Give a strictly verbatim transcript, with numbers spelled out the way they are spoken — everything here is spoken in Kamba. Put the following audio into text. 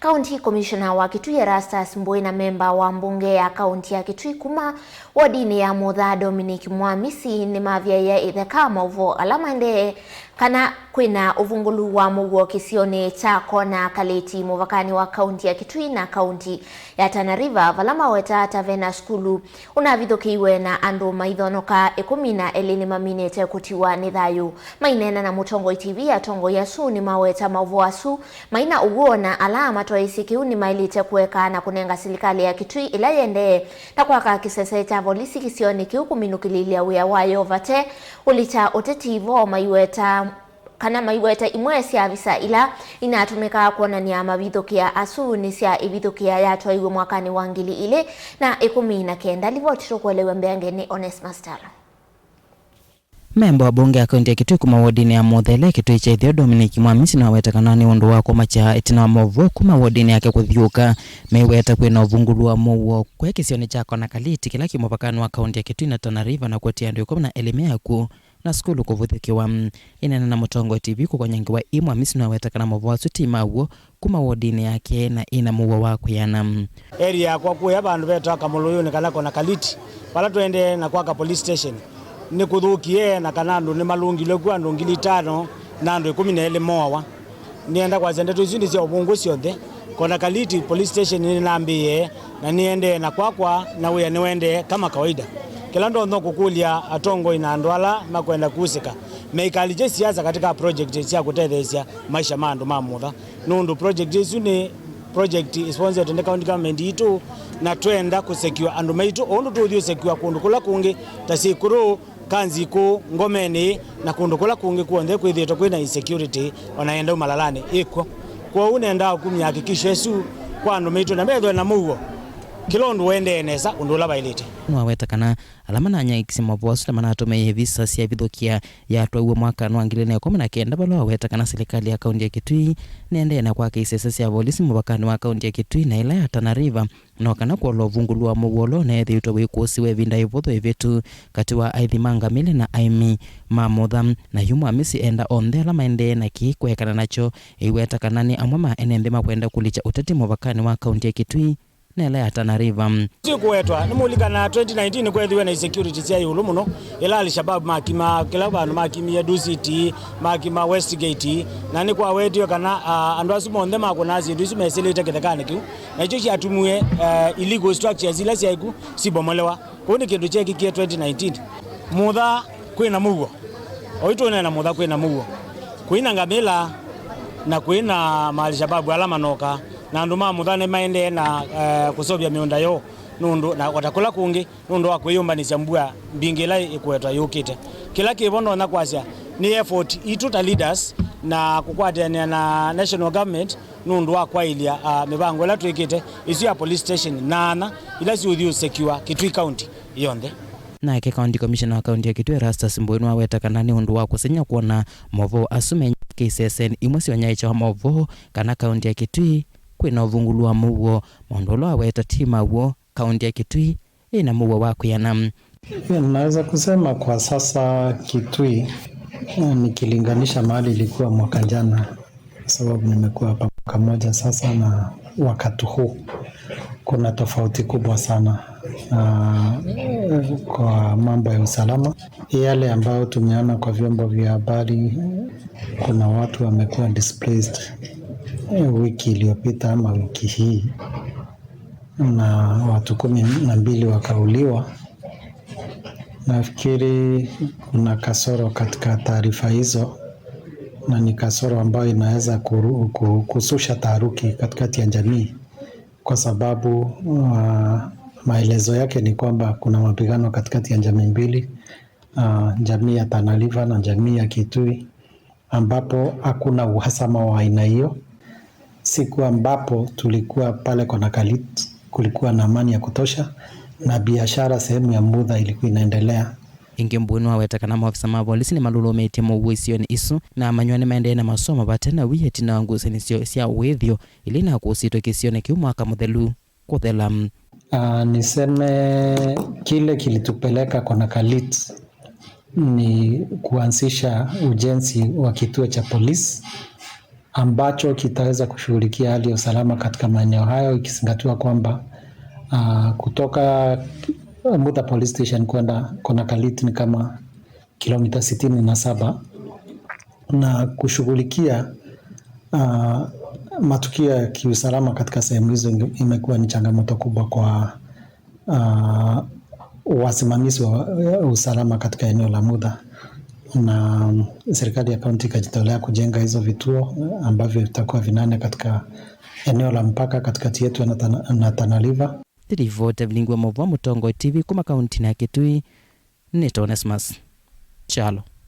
County Commissioner wa Kitui Erastus Mbũĩ na memba wa mbunge ya kaunti ya Kitui kuma wodinĩ ya Mũtha Dominic Mwamisi nĩmavyaĩe ĩtheka maũvoo ala maendee kana kwĩna ũvungũlu wa mũuo kĩsionĩ kya Kona Kalĩti mũvakanĩ wa kaunti ya Kitui na kaunti ya Tana River, vala maweta ta vena sukulu ũnavithũkĩiwe na andũ maithonoka ĩkũmi na elĩ nĩmaminĩte kũtiwa nĩ thayũ. Maineena na Mũtongoi T V, atongoi asu nĩmaweta maũvoo asu maina ũw'o na ala matwaĩĩsye kĩu nĩmaĩlĩte kũeka na kũnenga silikalĩ ya Kitui ĩla yendee na kwaka kĩsese kya volisi kĩsionĩ kĩu kũminũkĩlĩlya wĩa wayo vate ũlikya ũteti vo maiweta kana maiweta imwe sya visa ila inatũmĩkaa kwonany'a mavithũkĩa asu nĩ sya ĩvithũkĩa yatwaiwe mwakanĩ wa ngili ilĩ na ĩkũmi na kenda. Livoti tũkũelewe mbeange nĩ Onesmus Tala. Memba wa mbunge ya kaunti ya Kitui kuma wodinĩ ya Mũtha ĩla Kitui kya Ĩtheo, Dominic Mwamisi, nĩwaweta kana nĩ ũndũ wa kũmakya ĩtina wa maũvoo kuma wodinĩ yake kũthiũũka maiweta kwĩna ũvungũlu wa mũuo kwe kĩsionĩ kya Kona Kalĩti kĩla kĩ mũvakanĩ wa kaunti ya Kitui na Tana River na kũtia andũ ĩkũmi na elĩ me akw'ũ na sukulu kũvũthĩkĩwa. Ĩneena na Mũtongoi T V kũkonya ngewa ii, Mwamisi nĩwaweta kana maũvoo asu ti ma w'o kuma wodinĩ yake na ĩna mũuo wa kwĩana. Area yakwa kũya vandũ vetawa Kamũlũyũnĩ kana Kona Kaliti, vala tũendee na kwaka police station, nĩkũthũkie na kana andũ nĩmalũngilwe kw'o andũ ngili itano na andũ ĩkũmi na elĩ mooawa. Nĩenda kwasya ndeto isu nĩ sya ũvũngũ syonthe. Kona Kaliti Police Station nĩnambĩĩe na nĩendee na kwakwa na wĩa nĩwendee kama kawaida. Kĩla ndonya kũkũlya atongoi na andũ ala makwenda kuusĩka meikalĩkye siasa katika project sya kũtetheesya maisha ma andũ ma Mũtha, nũndũ project isu nĩ project sponsored nĩ county government yitũ, na twenda kũsecure andũ maitũ o ũndũ tũũthi ũsecure kũndũ kũla kũngĩ ta Syĩkũrũ, Kanzikũ, Ngomenĩ, na kũndũ kũla kũngĩ kw'onthe kwĩthĩĩtwe kwĩ na insecurity, o na enda umalalanĩ ĩkw'o. Kwoou nendaa kumya hakikisho ĩsu kwa andũ maitũ na methwe na mũuo, kĩla ũndũ ũendee nesa ũndũ ũla vaĩlĩte. Nĩwaweta kana ala mananyaĩĩkisye maũvoo asu na manatũmĩie visa sya ĩvithũkĩa yatwaiwe mwakanĩ wa ngili ilĩ na ĩkũmi na kenda, vala waweta kana silikalĩ ya kaunti ya Kitui nĩendee na kwaka isese sya volisi mũvakanĩ wa kaunti ya Kitui na ĩla ya Tana River, no kana kũola ũvungũlu wa mũuo ũla ũneethĩĩtwe wĩkũsĩwe ĩvinda ĩvũthũ ĩvĩtu katĩ wa aĩthi ma ngamĩle na aĩmi ma Mũtha. Na yu Mwamisi enda onthe ala maendee na kĩĩ kũekana nakyo, eiweta kana nĩ amwe ma ene nthĩ makwenda kũlikya ũteti mũvakanĩ wa kaunti ya Kitui na ĩla ya Tana River. Sikuwetwa nĩmũlikanaa twenty nineteen nĩkwethiwe na insecurity sya ĩũlũ mũno, ĩla Al-Shabab makima kĩla vandũ, makimie Dusit, makima Westgate, na nĩkwawetiwe kana, ah, andũ asu monthe makũnaa syĩndũ isu mesĩlĩte kĩthekanĩ kĩu. Na ikyo syatumiwe, eh, illegal structures ila syaĩ ku sibomolewa. Kũu nĩ kĩndũ kyeekĩkie twenty nineteen. Mũtha kwĩna mũuo. Oyu tũneena Mũtha kwĩna mũuo. Kwĩna ngamĩla na kwĩna ma Al-Shababu ala manoka. Na andũ ma Mũtha nĩmaendee na, eh, kũseũvya mĩũnda yoo nũndũ, na o ta kũla kũngĩ, nũndũ wa kwĩyũmbanĩsya mbua mbingĩ ĩla ĩkũetwa yũkĩte. Kĩla kĩvo ndonya kwasya nĩ effort itũ ta leaders na kũkwatĩanĩa na national government nũndũ wa kwaĩlya, ah, mĩvango ĩla twĩkĩte, ĩsu ya police station nyaanya ila siũthi ũsecure Kitui County yonthe. Nake County Commissioner wa kaunti ya Kitui, Erastus Mbũĩ, nĩwaweta kana nĩ ũndũ wa kũsengy'a kwona maũvoo asu menyĩka isesenĩ imwe syonyaĩĩkya wa maũvoo kana kaunti ya Kitui kwĩna ũvungũlu wa mũuo, maũndũ ala waweta ti ma w'o. Kaunti ya Kitui ĩna mũuo wa kwĩana. Naweza kusema kwa sasa Kitui, eh, nikilinganisha mahali ilikuwa mwaka jana, kwa sababu nimekuwa hapa mwaka moja sasa na wakati huu, kuna tofauti kubwa sana, ah, kwa mambo ya usalama. Yale ambayo tumeona kwa vyombo vya habari, kuna watu wamekuwa displaced, eh, wiki iliyopita ama wiki hii, na watu kumi na mbili wakauliwa. Nafikiri kuna kasoro katika taarifa hizo, na ni kasoro ambayo inaweza kuru-, ku-, kususha taharuki katikati ya jamii, kwa sababu, uh, maelezo yake ni kwamba kuna mapigano katikati ya jamii mbili, uh, jamii ya Tana River na jamii ya Kitui, ambapo hakuna uhasama wa aina hiyo. Siku ambapo tulikuwa pale Konakalit, kulikuwa na amani ya kutosha na biashara sehemu ya Mudha ilikuwa inaendelea. Ĩngĩ, Mbũĩ nĩwaweta kana maofisa ma volisi nĩmalũlũmĩtye mũuo isionĩ isu na amanyĩw'a nĩmaendee na masomo vate na wia ĩtina wa ngusanĩsyo sya wĩthyo ila inakũsĩtwe kĩsionĩ kĩu mwaka mũthelu kũthela. Ah, niseme kile kilitupeleka Konakalit ni kuanzisha ujenzi wa kituo cha polisi, ambacho kitaweza kushughulikia hali ya usalama katika maeneo hayo, ikizingatiwa kwamba, ah, kutoka Mutha Police Station kwenda Konakaliti ni kama kilomita sitini na saba, na kushughulikia, ah, matukio ya kiusalama katika sehemu hizo inge-, imekuwa ni changamoto kubwa kwa, ah, wasimamizi wa, eh, usalama katika eneo la Mutha, na serikali ya kaunti ikajitolea kujenga hizo vituo, eh, ambavyo vitakuwa vinane katika eneo la mpaka katikati yetu na Tana, na Tana River. Nĩ rivoti ya Vilingi wa Mauvoo, Mũtongoi T V kuma kaunti ya Kitui, nĩ Onesmus Kyalo.